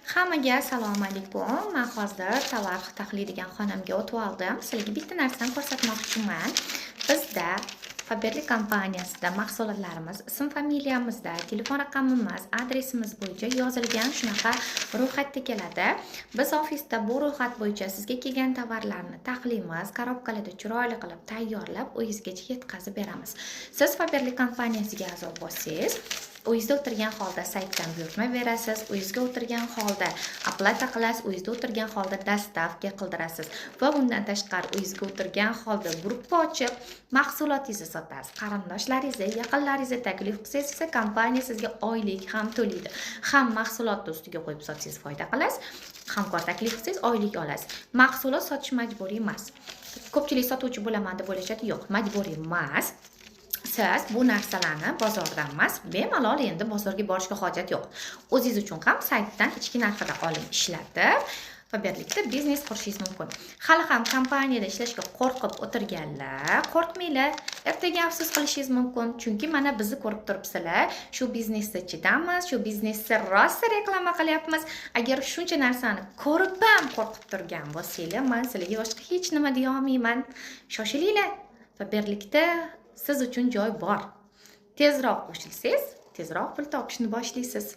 Hammaga assalomu alaykum. Man hozir tovar taxlaydigan xonamga o'tib oldim. Sizlarga bitta narsani ko'rsatmoqchiman. Bizda Faberlic kompaniyasida mahsulotlarimiz ism familiyamizda, telefon raqamimiz, adresimiz bo'yicha yozilgan shunaqa ro'yxatda keladi. Biz ofisda bu ro'yxat bo'yicha sizga kelgan tovarlarni taxlaymiz, korobkalarda chiroyli qilib tayyorlab, uyingizgacha yetkazib beramiz. Siz Faberlic kompaniyasiga a'zo bo'lsangiz, uyingizda o'tirgan holda saytdan buyurtma berasiz, uyingizga o'tirgan holda оплата qilasiz, uyingizda o'tirgan holda доставка qildirasiz va bundan tashqari uyingizga o'tirgan holda gruppa ochib, mahsulotingizni sotasiz. Qarindoshlaringizni, yaqinlaringizni taklif qilsangiz esa kompaniya sizga oylik ham to'laydi. Ham mahsulotni ustiga qo'yib sotsangiz foyda qilasiz, hamkor taklif qilsangiz oylik olasiz. Mahsulot sotish majburiy emas. Ko'pchilik sotuvchi bo'laman deb o'ylashadi. Yo'q, majburiy emas. Siz bu narsalarni bozordan emas, bemalol endi bozorga borishga hojat yo'q. O'zingiz uchun ham saytdan ichki narxida olib ishlatib, Faberlikda biznes qurishingiz mumkin. Hali ham kompaniyada ishlashga qo'rqib o'tirganlar, qo'rqmanglar. Ertaga afsus qilishingiz mumkin, chunki mana bizni ko'rib turibsizlar, shu biznesda ichidamiz, shu biznesni rosa reklama qilyapmiz. Agar shuncha narsani ko'rib ham qo'rqib turgan bo'lsanglar, man sizlarga boshqa hech nima deya olmayman. Shoshilinglar. Faberlikda siz uchun joy bor. Tezroq qo'shilsangiz, tezroq pul topishni boshlaysiz.